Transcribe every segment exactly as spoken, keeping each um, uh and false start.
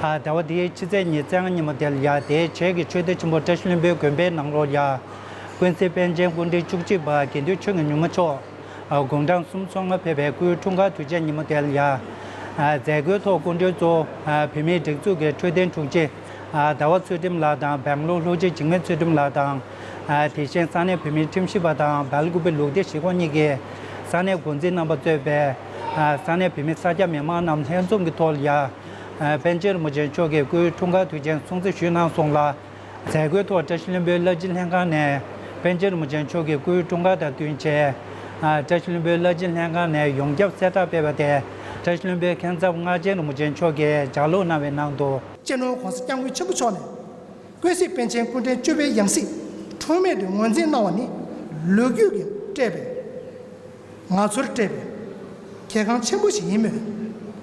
ཟླ་བ་འདིའི་ཕྱི་ཚེས་ཉི་ཤུ་རྩ་ལྔ་ཉིན་མོ་དེ་ལ་ཡ་དེའི་རྗེས་ཀྱི་ཆོས་སྡེ་ཆེན་པོ་བཀྲ་ཤིས་ལྷུན་པོའི་དགོན་པའི་ནང་ལོགས་ལ་ཡ། ཀུན་གཟིགས་པཎ་ཆེན་སྐུ་ཕྲེང་བཅུ་གཅིག་པ་དགེ་འདུན་ཆོས་ཀྱི་ཉི་མ་མཆོག་དགུང་གྲངས་སུམ་ཅུ་སོ་ལྔ་ཕེབས་པའི་སྐུའི་འཁྲུངས་སྐར་དུས་ཆེན་ཉིན་མོ་དེ་ལ་ཡ། མཛད་སྒོའི་ཐོག་སྐུ་མགྲོན་གཙོ་བོ་བོད་མིའི་སྒྲིག་འཛུགས་ཀྱི་འཕྲོད་བསྟེན་དྲུང་ཆེ་ཟླ་བ་ཚུལ་ཁྲིམས་ལགས་དང་སྦེང་ལོར་ལྷོ་སྤྱི་འཇིགས་མེད་ཚུལ་ཁྲིམས་ལགས་དང་། དེ་བཞིན་ས་གནས་བོད་མིའི་ཁྲིམས་ཞིབ་པ་དང་སྦེལ་ཀོབ་པའི་ལུགས་བདེ་གཞིས་ཁོངས་གཉིས་ཀྱི་ས་གནས་འགོ་འཛིན་རྣམ་པ་གཙོས་པའི་ས་གནས་བོད་མི་ས་སྐྱ་མི་མང་རྣམས་ལྷན་འཛོམས་ཀྱི་ཐོག་ལ་ཡ། པཎ་ཆེན་རིན་པོ་ཆེ་མཆོག་གི་སྐུའི་འཁྲུངས་སྐར་དུས་ཆེན་སྲུང་བརྩི་ཞུས་གནང་སོང་ལ། མཛད་སྒོའི་ཐོག་བཀྲ་ཤིས་ལྷུན་པོའི་བླ་སྤྱི་ལྷན་ཁང་ནས་པཎ་ཆེན་རིན་པོ་ཆེ་མཆོག་གི་སྐུའི་འཁྲུངས་སྐར་དང་བསྟུན་བྱས། བཀྲ་ཤིས་ལྷུན་པོའི་བླ་སྤྱི་ལྷན་ཁང་ནས་ཡོངས་ཁྱབ་གསལ་བསྒྲགས་སྤེལ་བ་དེ་བཀྲ་ཤིས་ལྷུན་པོའི་མཁན་ཚབ་སྔགས་ཆེན་རིན་པོ་ཆེ་མཆོག་གིས་ལྗགས་ཀློག་གནང་བའི་ནང་དུ། སྤྱི་ནོར་༸གོང་ས་༸སྐྱབས་མགོན་ཆེན་པོ་མཆོག་ནས། ཀུན་གཟིགས་པཎ་ཆེན་སྐུ་ཕྲེང་བཅུ་པའི་ཡང་སྲིད་འཁྲུལ་མེད་དུ་ངོས་འཛིན་གནང་བ་ནི་ལོ་རྒྱུས་ཀྱིས་སྤྲད་པའི་ང་ཚོར་སྤྲད་པའི་གལ་འགངས་ཆེན་པོ་ཞིག་ཡིན་མོད།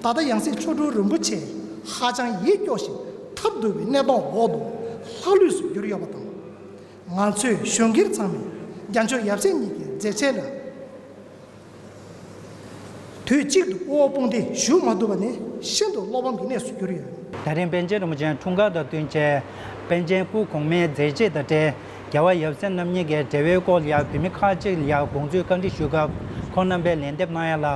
ད་ལྟ་ཡང་སྲིད་མཆོག་སྤྲུལ་རིན་པོ་ཆེ་ཧ་ཅང་ཡིད་སྐྱོ་ཞིང་ཐབས་སྡུག་པའི་གནས་སྟངས་འོག་ཏུ་ལྷག་ལུས་སུ་གྱུར་ཡོད་པ་དང་། ང་ཚོས་གཞོན་སྒེར་ཚང་མས་རྒྱལ་མཆོག་ཡབ་སྲས་གཉིས་ཀྱི་མཛད་ཆེན་ལ། དུས་གཅིག་ཏུ་དབུ་འོག་དཔུང་སྡེ་ཞུ་མ་ཐུབ་པ་ནི་ཤིན་ཏུ་བློ་ཕམ་གྱི་གནས་སུ་གྱུར་ཡོད། ད་རིང་པཎ་ཆེན་རིན་པོ་ཆེའི་འཁྲུངས་སྐར་དང་བསྟུན་བྱས། པཎ་ཆེན་སྐུ་གོང་མའི་མཛད་རྗེས་དང་འབྲེལ། རྒྱལ་བ་ཡབ་སྲས་རྣམ་གཉིས་ཀྱི་འབྲེལ་བའི་སྐོར་ལ་ཡང་བོད་མི་ཁག་ཅིག་ལ་ཡང་དགོངས་ཚུལ་བཀའ་འདྲི་ཞུས་སྐབས་ཁོང་རྣམ་པས་ལན་འདེབས་གནང་ཡ་ལ།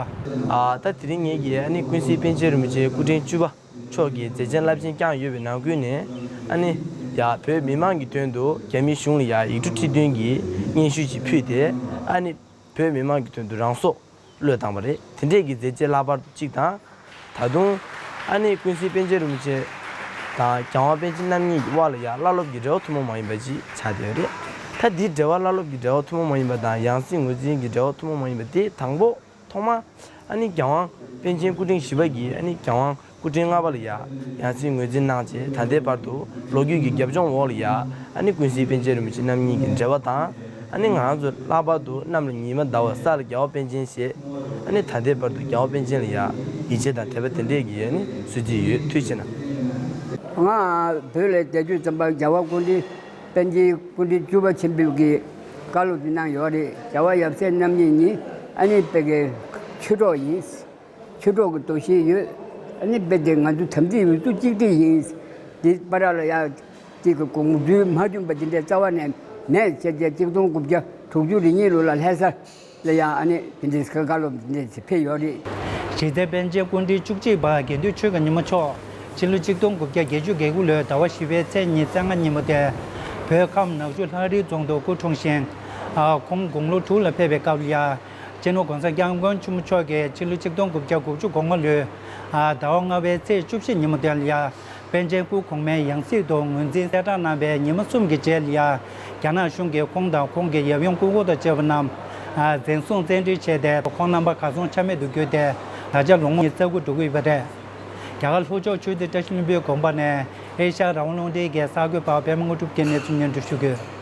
ཨ། ད་དེ་རིང་ངེད་ཀྱིས་ཨ་ནི་ཀུན་གཟིགས་པཎ་ཆེན་རིན་པོ་ཆེ་སྐུ་ཕྲེང་བཅུ་པ་མཆོག་གི་མཛད་ཆེན་རླབས་ཆེན་བསྐྱངས་ཡོད་པའི་ནང་ཁུལ་ནས། ཨ་ནི་ཡ་བོད་མི་མང་གི་དོན་དུ་རྒྱ་མིའི་གཞུང་ལ་ཡ་ཡིག་འབྲུ་ཁྲི་བདུན་གྱི་སྙན་ཞུ་ཞིག་ཕུལ་ཏེ། ཨ་ནི་བོད་མི་མང་གི་དོན་དུ་རང་སྲོག་བློས་བཏང་བ་རེད། དེ་འདྲས་ཀྱི་མཛད་རྗེས་ལྷག་པར་དུ་གཅིག་དང་། ད་དུང་ཨ་ནི་ཀུན་གཟིགས་པཎ་ཆེན་རིན་པོ་ཆེ་དང་རྒྱལ་དབང་པཎ་ཆེན་རྣམ་གཉིས་ཀྱི་དབར་ལ་ཡང་བླ་སློབ་ཀྱི་འབྲེལ་བ་ཐུན་མོང་མ་ཡིན་པ་ཅིག་ཆགས་བསྡད་ཡོད་རེད། ད་འདིའི་འབྲེལ་བ་བླ་སློབ་ཀྱི་འབྲེལ་བ་ཐུན་མོང་མ་ཡིན་པ་དང་ཡང་སྲིད་ངོས་འཛིན་གྱི་འབྲེལ་བ་ཐུན་མོང་མ་ཡིན་པ་དེ་དང་པོ་ཐོག་མ་ཨ་ནི་རྒྱལ་དབང་པཎ་ཆེན་སྐུ་ཕྲེང་བཞི་པ་གིས་ཨ་ནི་རྒྱལ་དབང་སྐུ་ཕྲེང་ལྔ་པ་ལ་ཡང་ཡང་སྲིད་ངོས་འཛིན་གནང་རྗེས་ད་ལྟའི་བར་དུ་ལོ་རྒྱུས་ཀྱི་རྒྱབ་ལྗོངས་འོག་ལ་ཡང་ཨ་ནི་ཀུན་གཟིགས་པཎ་ཆེན་རིན་པོ་ཆེ་རྣམ་གཉིས་ཀྱི་འབྲེལ་བ་དང་། ཨ་ནི་ང་རང་ཚོ་ལྷག་པར་དུ་གནམ་ལ་ཉི་མ་ཟླ་བ་ས་ལ་རྒྱལ་བ་པཎ་ཆེན་ཞེས་ཨ་ནི་ད་ལྟའི་བར་དུ་རྒྱལ་བ་པཎ་ཆེན་ལ་ཡང་ཡིད་ཆེས་དང་དད་པ་དེ་འདྲས་ཀྱི་ཨ་ནི་གསོལ་གྱི་ཡོད། ཐུགས་རྗེ་གནང་། ང་བོད་ལ་བསྡད་དུས་ཙམ་པ་རྒྱལ་བ་སྐུ་ཕྲེང་པཎ་ཆེན་སྐུ་ཕྲེང་བཅུ་པ་ཆེན་པོ་གིས་བཀའ་སློབ་ཅིག་གནང་ཡོད་རེད། རྒྱལ་བ་ཡབ་སྲས་རྣམ་གཉིས་ནི་ཨ་ནི་བོད་ཀྱི་ཆོས་གྲོགས་ཡིན། ཆོས་གྲོགས་ཀྱི་འདུ་ཤེས་ཡོད། ཨ་ནི་རྦད་དེ་ང་ཚོ་དམ་ཚིག་ཡུལ་དུ་གཅིག་སྒྲིལ་ཡིན། འདི་བར་ལ་ཡང་གཅིག་གི་དགོངས་ཚུལ་མ་མཐུན་པ་འདི་འདྲའི་རྩ་བ་ནས་མེད་ཅེས་བྱས། གཅིག་སྟོང་དགུ་བརྒྱ་དྲུག་ཅུ་རེ་གཉིས་ལོ་ལ་ལྷ་ས་ལ་ཡང་ཨ་ནི་དེ་འདྲའི་བཀའ་སློབ་འདི་འདྲ་ཕེབས་ཡོད་རེད། གཞི་རྩའི་པཎ་ཆེན་སྐུ་ཕྲེང་བཅུ་གཅིག་པ་དགེ་འདུན་ཆོས་ཀྱི་ཉི་མ་མཆོག་ཕྱི་ལོ་གཅིག་སྟོང་དགུ་བརྒྱ་བརྒྱད་ཅུ་གྱ་དགུ་ལོའི་ཟླ་བ་བཞི་པའི་ཚེས་ཉི་ཤུ་རྩ་ལྔ་ཉིན་མོ་དེ་བོད་ཁམས་ནག་ཆུ་ལྷ་རིའི་རྫོང་དུ་སྐུ་འཁྲུངས་ཤིང་། ཁོང་དགུང་ལོ་དྲུག་ལ་ཕེབས་པའི་སྐབས་ལ་ཡང་། སྤྱི་ནོར་༸གོང་ས་༸སྐྱབས་མགོན་ཆེན་པོ་མཆོག་གིས་ཕྱི་ལོ་ཆིག་སྟོང་དགུ་བརྒྱ་དགུ་བཅུ་གོ་ལྔ་ལོའི་ཟླ་བ་ལྔ་པའི་ཚེས་བཅུ་བཞི་ཉིན་མོ་དེ་ལ་ཡང་པཎ་ཆེན་སྐུ་གོང་མའི་ཡང་སྲིད་དུ་ངོས་འཛིན་གསལ་བསྒྲགས་གནང་བའི་ཉི་མ་གསུམ་གྱི་རྗེས་ལ་ཡང་རྒྱ་ནག་གཞུང་གིས་ཁོང་དང་ཁོང་གི་ཡབ་ཡུམ་སྐུ་འཁོར་དང་བཅས་པ་རྣམས་འཛིན་བཟུང་བཙན་ཁྲིད་བྱས་ཏེ། ཁོང་རྣམ་པ་གར་སོང་ཆ་མེད་དུ་གྱུར་ཏེ། ད་ཆ་ལོ་ངོ་ཉི་ཤུ་རྩ་དགུ་འགྲོ་གི་ཡོད་པ་རེད། རྒྱ་གར་ལྷོ་ཕྱོགས་ཆོས་སྡེ་བཀྲ་ཤིས་ལྷུན་པོའི་དགོན་པ་ནས་ཨེ་ཤ་ཡ་རང་དབང་རླུང་འཕྲིན་གྱི་གསར་འགོད་པ་པད་མ་དངོས་གྲུབ་ཀྱིས་གནས་ཚུལ་སྙན་སྒྲོན་ཞུ་གི་ཡོད།